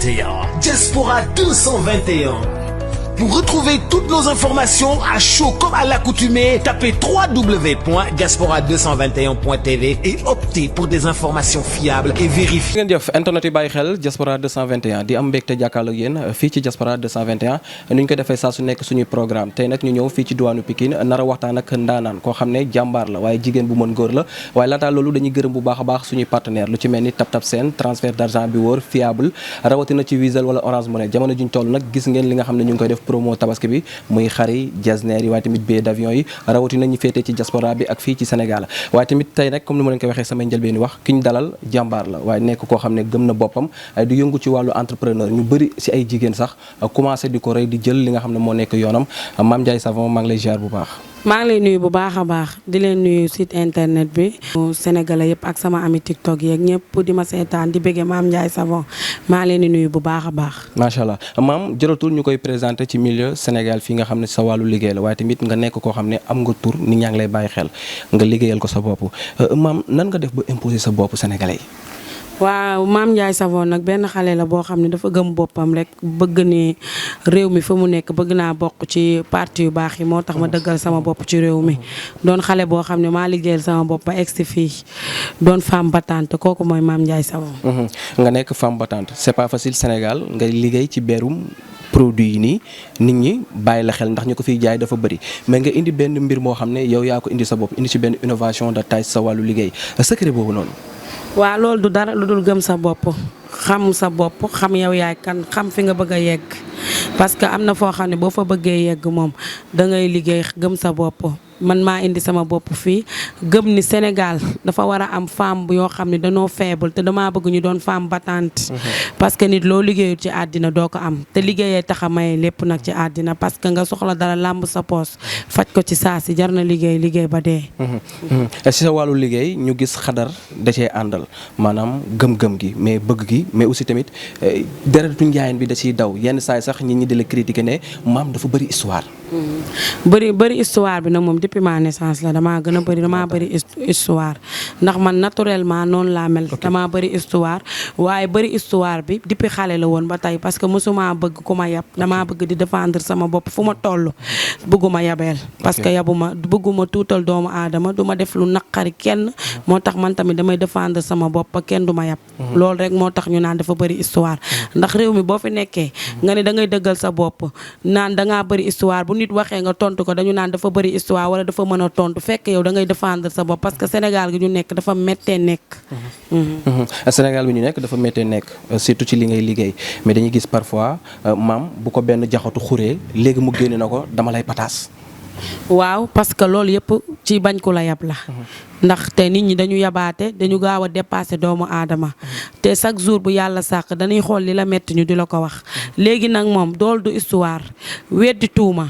221. Diaspora 221. Pour retrouver toutes nos informations à chaud comme à l'accoutumée, tapez www.diaspora221.tv et optez pour des informations fiables et vérifiées. ngeen jëf internet yi bàyyi xel Diaspora 221 di am mbégte jàkkaarloo ak yéen fii ci Diaspora 221 nu ñu ko defee saa su nekk suñuy programme tey nag ñu ñëw fii ci diwaanu Pikine nar a waxtaan ak ndaanaan koo xam ne jàmbaar la waaye jigéen bu mën góor la waaye laataa loolu dañuy gërëm bu baax a baax suñuy partenaire lu ci mel ni TapTap Send transfert d'argent bi wóor fiable rawatina ci Wizall wala Orange Money jamono juñ toll nag gis ngeen li nga xam ne ñu ngi koy def promo tabaski bi muy xari jasneer yi waaye tamit billet d'avion yi rawatina ñu féetee ci diaspora bi ak fii ci Sénégal waaye tamit tey nag comme ni ma leen ko waxee samay njëlbeen wax ki ñu dalal jàmbaar la waaye nekk koo xam ne gëm na boppam di yëngu ci wàllu entrepreneur ñu bëri si ay jigéen sax commencé di ko rey di jël li nga xam ne moo nekk yoonam Mame Ndiaye Savon maa ngi lay ziar bu baax. maa ngi lay nuyu bu baax a baax di leen nuyu site internet bi sénégalais yëpp ak sama ami TikTok yeeg ñëpp di ma seetaan di bëggee Mame Ndiaye Savon maa ngi leen di nuyu bu baax a baax. macha allah maam jëratul ñu koy présenté ci milieu Sénégal fii nga xam ne sa wàllu liggéey la waaye tamit nga nekk koo xam ne am nga tur nit ñaa ngi lay bàyyi xel nga liggéeyal ko sa bopp maam nan nga def ba imposer sa bopp sénégalais yi. waaw Mame Ndiaye Savon nag benn xale la boo xam ne dafa gëm boppam rek bëgg ni réew mi fa mu nekk bëgg naa bokk ci parti yu baax yi moo tax ma dëggal sama bopp ci réew mi doon xale boo xam ne maa liggéeyal sama bopp ba egsi fii doon femme battante kooku mooy Mame Ndiaye Savon. nga nekk femme battante c'est pas facile Sénégal nga liggéey ci beerum produit yi nii nit ñi bàyyi la xel ndax ñu ko fiy jaay dafa bëri mais nga indi benn mbir moo xam ne yow yaa ko indi sa bopp indi ci benn innovation de taille sa wàllu liggéey secret boobu noonu. waaw loolu du dara lu dul gëm sa bopp xam sa bopp xam yow yaay kan xam fi nga bëgg a yegg parce que am na foo xam ne boo fa bëggee yegg moom da ngay liggéey gëm sa bopp man maa indi sama bopp fii gëm ni Sénégal dafa war a am femme yoo xam ne dañoo faible te damaa bëgg ñu doon femme battante parce que nit loo liggéeyul ci àddina doo ko am te liggéeyee tax a maye lépp nag ci àddina parce que nga soxla dara làmb sa poos faj ko ci saa si jar na liggéey ba dee. si sa wàllu liggéey ñu gis xadar da cee àndal maanaam gëm-gëm gi mais bëgg gi mais aussi tamit deretu njaayeen bi da ciy daw yenn saa yi sax nit ñi di la critiquer ne maam dafa bëri histoire. bëri histoire bi nag moom depuis ma naissance la damaa bëri histoire ndax man naturellement noonu laa mel. damaa bëri histoire waaye bëri histoire bi depuis xale la woon ba tey parce que mosuma bëgg ku ma yab damaa bëgg di défendre sama bopp fu ma toll bëgguma yabeel parce que yabuma bëgguma tuutal doomu aadama du ma def lu naqari kenn moo tax man tamit damay défendre sama bopp ba kenn du ma yab loolu rek moo tax ñu naan dafa bëri histoire ndax réew mi boo fi nekkee nga ne da ngay dëggal sa bopp naan dangaa bëri histoire bu nit waxee nga tontu ko dañu naan dafa bëri histoire wala dafa mën a tontu fekk yow da ngay défendre sa bopp parce que Sénégal gi ñu nekk dafa méttee nekk. Sénégal bi ñu nekk dafa méttee nekk surtout ci li ngay liggéey mais dañuy gis parfois maam bu ko benn jaxatu xuree léegi mu génne na ko dama lay pataas. waaw parce que loolu yëpp ci bañ ko la yab la ndax te nit ñi dañu yabaate dañu gaaw a dépassé doomu aadama te chaque jour bu yàlla sàq dañuy xool li la metti ñu di la ko wax léegi nag moom dool du histoire weddi tuuma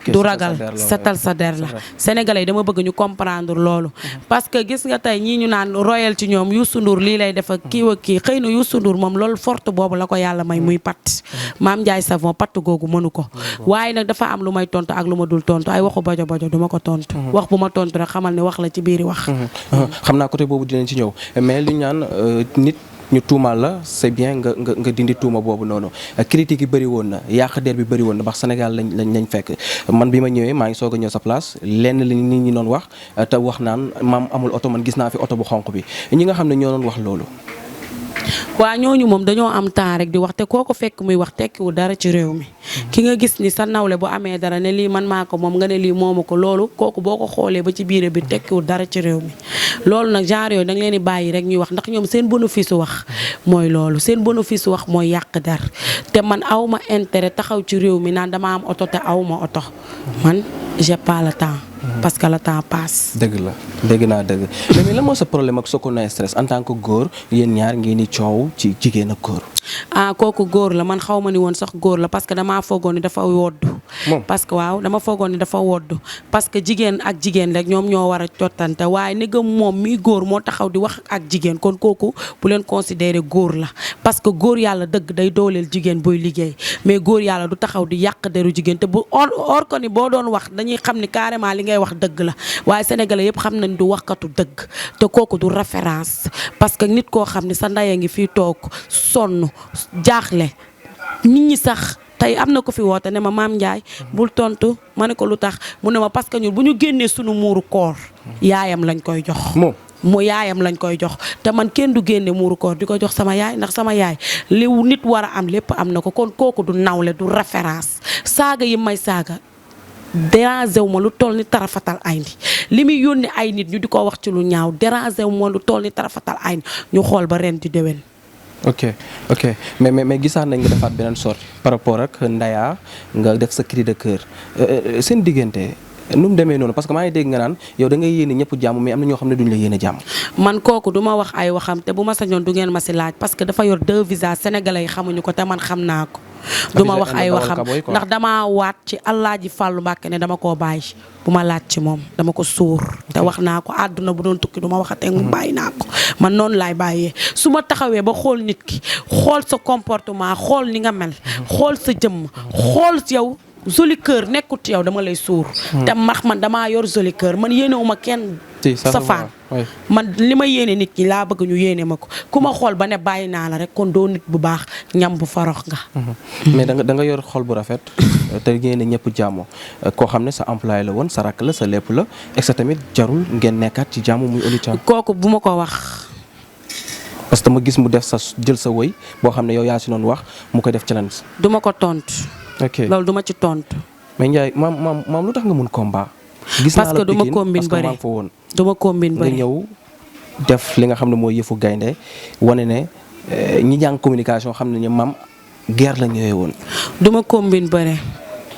du ragal setal sa der la sénégalais yi dama bëgg ñu comprendre loolu parce que gis nga tey ñii ñu naan royal ci ñoom Youssou Ndour lii lay def ak kii ak kii xëy na Youssou Ndour moom loolu forte boobu la ko yàlla may muy pat Mame Ndiaye Savon patt googu mënu ko waaye nag dafa am lu may tontu ak lu ma dul tontu ay waxu bojo bojo du ma ko tontu wax bu ma tontu rek xamal ne wax la ci biiri wax xam naa côté boobu dinañ ci ñëw mais li ñu naan nit ñu tuumaal la c'est bien nga dindi tuuma boobu noonu critique yi bëri woon na yàq der bi bëri woon na ndax Sénégal lañ fekk man bi ma ñëwee maa ngi soog a ñëw sa place lenn li nit ñi doon wax te wax naan maam amul oto man gis naa fi oto bu xonq bi ñi nga xam ne ñoo doon wax loolu. waa ñooñu moom dañoo am temps rek di wax te koo ko fekk muy wax tekkiwul dara ci réew mi ki nga gis ni sa nawle bu amee dara ne lii man maa ko moom nga ne lii moomu ko loolu kooku boo ko xoolee ba ci biir bi tekkiwul dara ci réew mi loolu nag genre yooyu da nga leen di bàyyi rek ñuy wax ndax ñoom seen bénéfice wax mooy loolu seen bénéfice wax mooy yàq der te man aw ma intérêt taxaw ci réew mi naan dama am oto te aw ma oto man j'ai pas le temps parce que le temps passe. dëgg la dégg naa dëgg mais lan moo sa problème ak Sokone stress en tant que góor yéen ñaar ngeen di coow ci jigéen ak góor. kooku góor la man xaw ma ni woon sax góor la parce que damaa foogoon ni dafa woddu parce que waaw dama foogoon ni dafa woddu parce que jigéen ak jigéen rek ñoom ñoo war a cottante waaye ni gëm moom mi góor moo taxaw di wax ak jigéen kon kooku bu leen considérer góor la parce que góor yàlla dëgg day dooleel jigéen buy liggéey mais góor yàlla du taxaw di yàq deru jigéen te bu or ko ni boo doon wax dañuy xam ni carrément li ngay wax dëgg la waaye sénégalais yëpp xam nañ du waxkatu dëgg te kooku du référence parce que nit koo xam ne sa ndaya ngi fii toog sonn jaaxle nit ñi sax tey am na ko fi woote ne ma Mame Ndiaye bul tontu ma ne ko lu tax mu ne ma parce que ñun bu ñu génnee sunu muuru koor yaayam lañ koy jox mu yaayam lañ koy jox te man kenn du génne muuru koor di ko jox sama yaay ndax sama yaay li nit war a am lépp am na ko kon kooku du nawle du référence saaga yi may saaga déranger wu ma lu toll ni tarafatal ay ni li muy yónni ay nit ñu di ko wax ci lu ñaaw déranger wu ma lu toll ni tarafatal ay ni ñu xool ba ren di déwén. ok mais gisaat nañ nga defaat beneen sortie par rapport ak Ndaya nga def sa cri de cœur seen diggante nu mu demee noonu parce que maa ngi dégg nga naan yow da ngay yéene ñëpp jàmm mais am na ñoo xam ne duñ la yéene jàmm. man kooku du ma wax ay waxam te bu ma sañoon du ngeen ma si laaj parce que dafa yor 2 visages sénégalais yi xamuñu ko te man xam naa ko. du ma wax ay waxam ndax dama waat ci Alaaji Fàllu Mbàkke ne dama koo bàyyi bu ma laaj ci moom dama ko suur te wax naa ko àdduna bu doon tukki du ma waxatee mu bàyyi naa ko man noonu laay bàyyee su ma taxawee ba xool nit ki xool sa comportement xool ni nga mel xool sa jëmm xool yow joli cœur nekkut yow dama lay suur te man damaa yor joli cœur man yéenewuma kenn safaan man li ma yéene nit ñi laa bëgg ñu yéene ma ko ku ma xool ba ne bàyyi naa la rek kon doo nit bu baax ñam bu farox nga mais da nga yor xol bu rafet te yéene ñëpp jàmm koo xam ne sa employé la woon sa rakk la sa lépp la et ça tamit jarul ngeen nekkaat ci jàmm muy Oly Thiam kooku bu ma ko wax parce que ma gis mu def sa jël sa woy boo xam ne yow yaa si noonu wax mu koy def challenge du ma ko tontu ok loolu du ma ci tontu mais Ndiaye maam lu tax nga mun combat gis naa parce que du ma combine bëri fa woon du ma combine bëri nga ñëw def li nga xam ne mooy yëfu gaynde wane ne ñi jàng communication xam ne maam guerre la ñëwee woon du ma combine bëri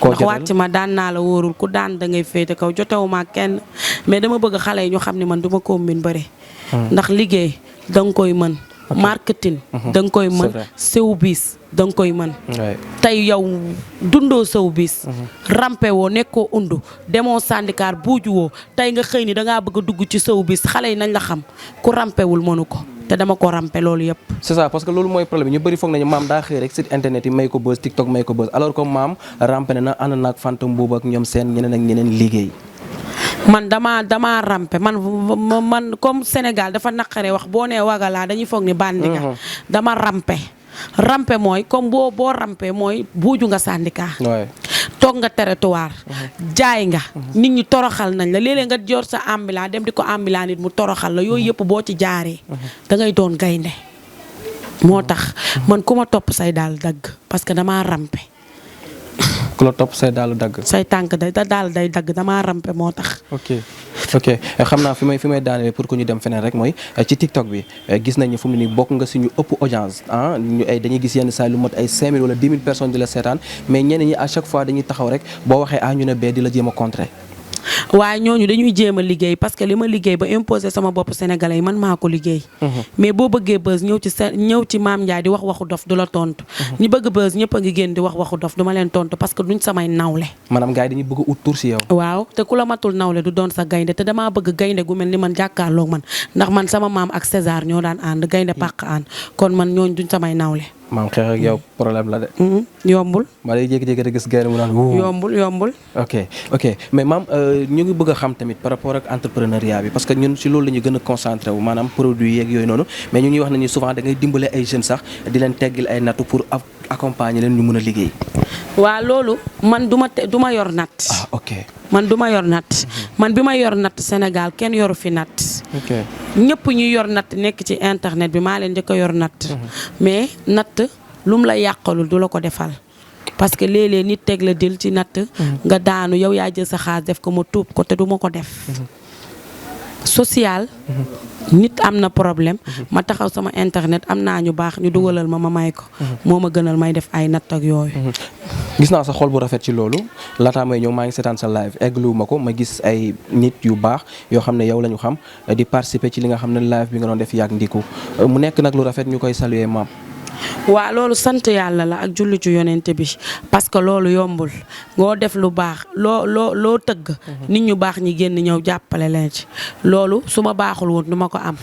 koo ndax wàcc ma daan naa la wóorul ku daan da ngay féete kaw jotewuma kenn mais dama bëgg xale yi ñu xam ne man du ma combine bëri ndax liggéey da nga koy mën marketing da nga koy mën showbiz da nga koy mën tey yow dundoo showbiz rampe woo nekkoo undu demoo syndicat buuju woo tey nga xëy ni dangaa bëgg a dugg ci showbiz xale yi nañ la xam ku rampewul mënu ko te dama ko rampe loolu yëpp c'est ça parce que loolu mooy problème ñu bëri foog nañu maam daa xëy rek site internet yi may ko buzz TikTok may ko buzz alors que maam rampe na ànd naag Fanta Mbuub ak ñoom seen ñeneen ak ñeneen liggéey man dama rampe man comme Sénégal dafa naqare wax boo nee wagalaa dañuy foog ni bandi nga dama rampe mooy comme boo rampe mooy buuju nga syndicat toog nga territoire jaay nga nit ñi toroxal nañ la léeg-léeg nga jor sa ambulant dem di ko ambulant nit mu toroxal la yooyu yëpp boo ci jaaree da ngay doon gaynde moo tax man ku ma topp say daal dagg parce que damaa rampe ku la topp say daal dagg say tànk day dagg damaa rampe moo tax ok xam naa fi may daanee pour que ñu dem feneen rek mooy ci TikTok bi gis nañu fu mu ne nii bokk nga si ñu ëpp audience dañuy gis yenn saa lu mot ay 5000 wala 10 000 personnes di la seetaan mais ñenn ñi à chaque fois dañuy taxaw rek boo waxee ñu ne bee di la jéem a contrer waaye ñooñu dañuy jéem a liggéey parce que li ma liggéey ba imposer sama bopp sénégalais yi man maa ko liggéey mais boo bëggee buzz ñëw ci Mame Ndiaye di wax waxu dof du la tontu ñi bëgg buzz ñëpp a ngi génn di wax waxu dof du ma leen tontu parce que duñ samay nawle maanaam gars yi dañuy bëgg ut tur si yow waaw te ku la matul nawle du doon sa gaynde te damaa bëgg gaynde gu mel ni man jàkkaarloog man ndax man sama maam ak César ñoo daan ànd gaynde pàq ànd kon man ñooñ duñ samay nawle maam xeex ak yow problème la de yombul maa lay jékki-jékki rek gis gaynde mu naan yombul ok mais maam ñu ngi bëgg a xam tamit par rapport ak entrepreneuriat bi parce que ñun si loolu la ñu gën a concentré wu maanaam produit yeeg yooyu noonu mais ñu ñuy wax nañu souvent da ngay dimbale ay jeunes sax di leen teggil ay nattu pour accompagner leen ñu mën a liggéey waaw loolu man du ma yor natt man du ma yor natt man bi ma yor natt Sénégal kenn yoru fi natt ñëpp ñu yor natt nekk ci internet bi maa leen njëkk a yor natt mais natt lu mu la yàqalul du la ko defal parce que léeg-léeg nit teg la dil ci natt nga daanu yow yaa jël sa xaalis def ko ma tuub ko te du ma ko def social nit am na problème ma taxaw sama internet am naa ñu baax ñu dugalal ma may ko moo ma gënal may def ay natt ak yooyu gis naa sa xol bu rafet ci loolu laataa may ñëw maa ngi seetaan sa live eglu ma ko ma gis ay nit yu baax yoo xam ne yow la ñu xam di participer ci li nga xam ne live bi nga doon def yàgg ndiku mu nekk nag lu rafet ñu koy saluer maam waaw loolu sant yàlla la ak julli ci yonente bi parce que loolu yombul ngoo def lu baax loo tëgg nit ñu baax ñi génn ñëw jàppale leen ci loolu su ma baaxul woon du ma ko am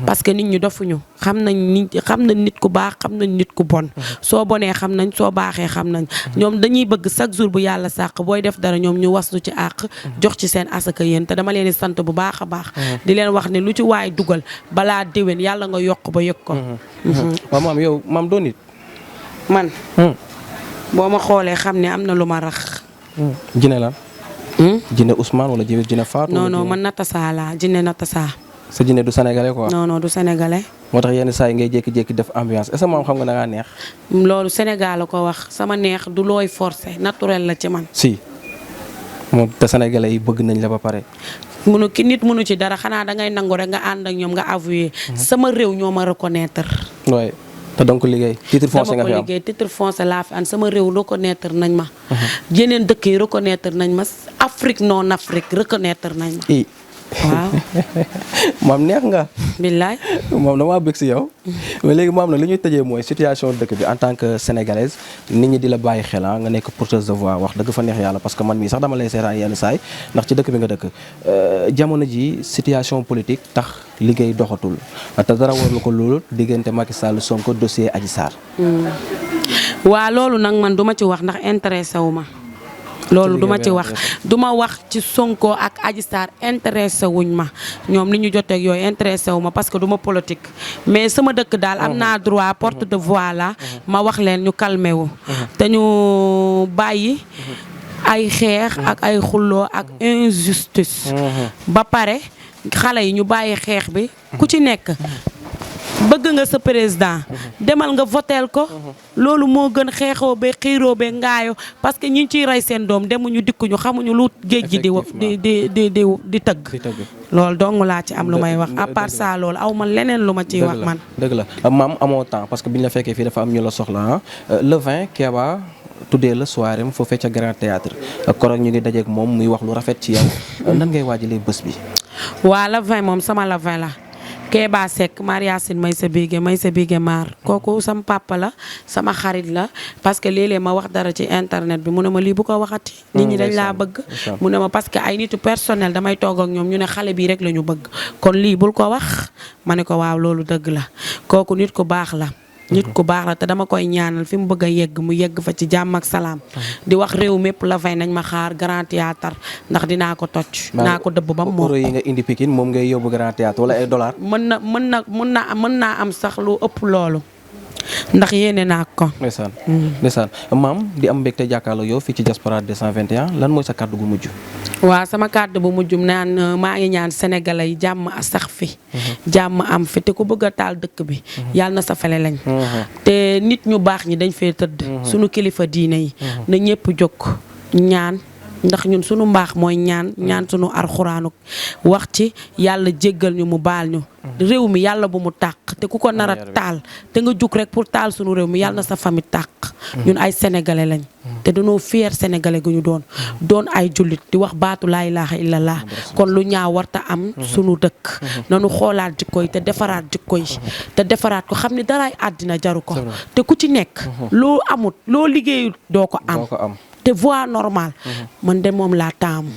parce que nit ñu dofuñu xam nañ nit ku baax xam nañ nit ku bon soo bonee xam nañ soo baaxee xam nañ ñoom dañuy bëgg chaque jour bu yàlla sàq booy def dara ñoom ñu waslu ci àq jox ci seen asaka yéen te dama leen di sant bu baax a baax di leen wax ne lu ci waay dugal balaa déwén yàlla nga yokk ba yëg ko waaw maam yow maam doo nit man. boo ma xoolee xam ne am na lu ma rax. Jinne la. Jinne Ousmane wala Jinne Fatou. non man Natassa laa Jinne Natassa. sa jinne du sénégalais quoi. non du sénégalais. moo tax yenn saa yi ngay jékki-jékki def ambiance est-ce que moom xam nga da ngaa neex. loolu Sénégal la ko wax sama neex du looy forcé naturel la ci man. si moom te sénégalais yi bëgg nañ la ba pare. nit mënu ci dara xanaa dangay nangu rek nga ànd ak ñoom nga avoué. sama réew ñoo ma reconnaître. waaye te donc liggéey titre foncier nga fi am dama ko liggéey titre foncier laa fi am sama réew reconnaître nañ ma. yeneen dëkk yi reconnaître nañ ma Afrique non Afrique reconnaître nañ ma. waaw. maam neex nga. billaay. moom damaa bëgg si yow. mais léegi maam nag li ñuy tëjee mooy situation dëkk bi en tant que sénégalaise nit ñi di la bàyyi xel nga nekk porteuse de voix wax dëgg fa neex yàlla parce que man mii sax dama lay seetaan yenn saay ndax ci dëkk bi nga dëkk. jamono ji situation politique tax liggéey doxatul te dara warlu ko loolu diggante Macky Sall Sonko dossier Adji Sarr. waa loolu nag man duma ci wax ndax intéressé wu ma. loolu duma ci wax duma wax ci Sonko ak Adji Sarr intéressé wuñ ma ñoom li ñu joteeg yooyu intéressé wu ma parce que duma politique mais sama dëkk daal am naa droit porte de voix la ma wax leen ñu calmé wu te ñu bàyyi ay xeex ak ay xulloo ak injustice ba pare xale yi ñu bàyyi xeex bi ku ci nekk bëgg nga sa président demal nga voteel ko loolu moo gën xeexoo be xiiroo be ngaayo parce que ñi ciy rey seen doom demuñu dikkuñu xamuñu lu géej gi di tëgg loolu dong laa ci am lu may wax à part ça loolu aw ma leneen lu ma ciy wax man dëgg la maam amoo temps parce que bi ñu la fekkee fii dafa am ñu la soxla le 20 Kéba tuddee la soirée am foofee ca Grand Théâtre koroog ñu ngi dajeeg moom muy wax lu rafet ci yow nan ngay waajalee bés bi waa le 20 moom sama le 20 la Kéba Seck Mariasine may sa bige maar kooku sama papa la sama xarit la parce que léeg-léeg ma wax dara ci internet bi mu ne ma lii bu ko waxati nit ñi dañ laa bëgg mu ne ma parce que ay nitu personnel damay toog ak ñoom ñu ne xale bii rek la ñu bëgg kon lii bul ko wax ma ne ko waaw loolu dëgg la kooku nit ku baax la nit ku baax la te dama koy ñaanal fi mu bëgg a yegg mu yegg fa ci jàmm ak salaam di wax réew mépp la fay nañ ma xaar Grand Théâtre ndax dinaa ko toj naa ko dëbb ba mu yi nga indi Pikine moom ngay yóbbu Grand Théâtre wala ay dollar mën naa am sax lu ëpp loolu ndax yéene naa ko ndeysaan maam di am mbégte jàkkaarloo yow fii ci Diaspora 221 lan mooy sa kàddu gu mujj waaw sama kàddu bu mujj naan maa ngi ñaan sénégalais yi jàmm sax fi jàmm am fi te ku bëgg a taal dëkk bi yàlla na sa fele lañ te nit ñu baax ñi dañ fee tëdd suñu kilifa diine yi na ñëpp jóg ñaan ndax ñun suñu mbaax mooy ñaan suñu arxuraanu wax ci yàlla jéggal ñu mu baal ñu réew mi yàlla bu mu tàq te ku ko nar a taal te nga jug rek pour taal suñu réew mi yàlla na sa famille tàq ñun ay sénégalais lañ te dañoo fier sénégalais gu ñu doon ay jullit di wax baatu laa ilaaha illallah kon lu ñaaw warta am suñu dëkk nanu xoolaat jikko yi te defaraat jikko yi te defaraat ko xam ne daraay àddina jaru ko te ku ci nekk loo amut loo liggéeyut doo ko am te voie normale man de moom laa taamu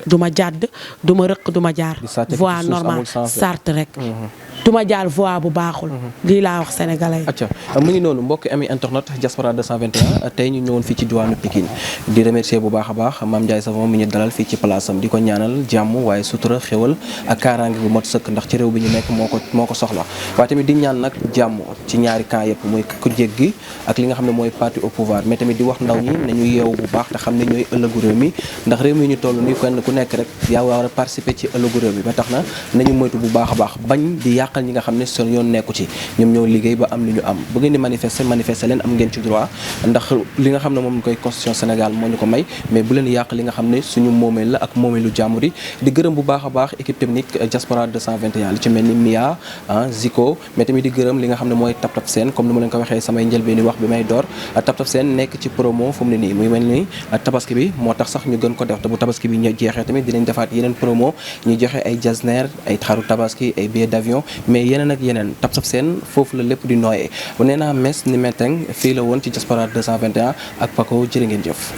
du ma jàdd du ma rëq du ma jaar voie normale sart rek du ma jaar voie bu baaxul lii laa wax sénégalais yi acca mu ngi noonu mbokk ami internet Diaspora 221 tey ñu ñëwoon fii ci diwaanu Pikine di remercier bu baax a baax Mame Ndiaye Savon mi ñu dalal fii ci place am di ko ñaanal jàmm waaye sutura xéwal ak kaaraange bu mot sëkk ndax ci réew bi ñu nekk moo ko soxla waaye tamit di ñaan nag jàmm ci ñaari camp yëpp muy ku jéggi ak li nga xam ne mooy parti au pouvoir mais tamit di wax ndaw ñi nañu yeewu bu baax te xam ne ñooy ëllëgu réew mi ndax réew mi ñu toll nii kenn ku nekk rek yaa war a participer ci ëllëgu réew mi ba tax na nañu moytu bu baax a baax bañ di yàqal ñi nga xam ne seen yoon nekku ci ñoom ñoo liggéey ba am li ñu am bu ngeen di manifester leen am ngeen ci droit ndax li nga xam ne moom koy constitution Sénégal moo ñu ko may mais bu leen yàq li nga xam ne suñu moomeel la ak moomeelu jàmbur yi di gërëm bu baax a baax équipe technique Diaspora 221 li ci mel ni Mia Zico mais tamit di gërëm li nga xam ne mooy Tap Tap Seen comme ni ma leen ko waxee samay njëlbeeni wax bi may door Tap Tap Seen nekk ci promo fu mu ne nii muy mel ni tabaski bi moo tax sax ñu gën ko def te bu tabaski bi ñu jeexee tamit dinañ defaat yeneen promo ñu joxe ay jasner ay xaru tabaski ay billets d'avion mais yeneen ak yeneen Tap Tap Seen foofu la lépp di nooyee bu nee naa mes ni meteng fii la woon ci Diaspora 221 ak Paco jërë ngeen jëf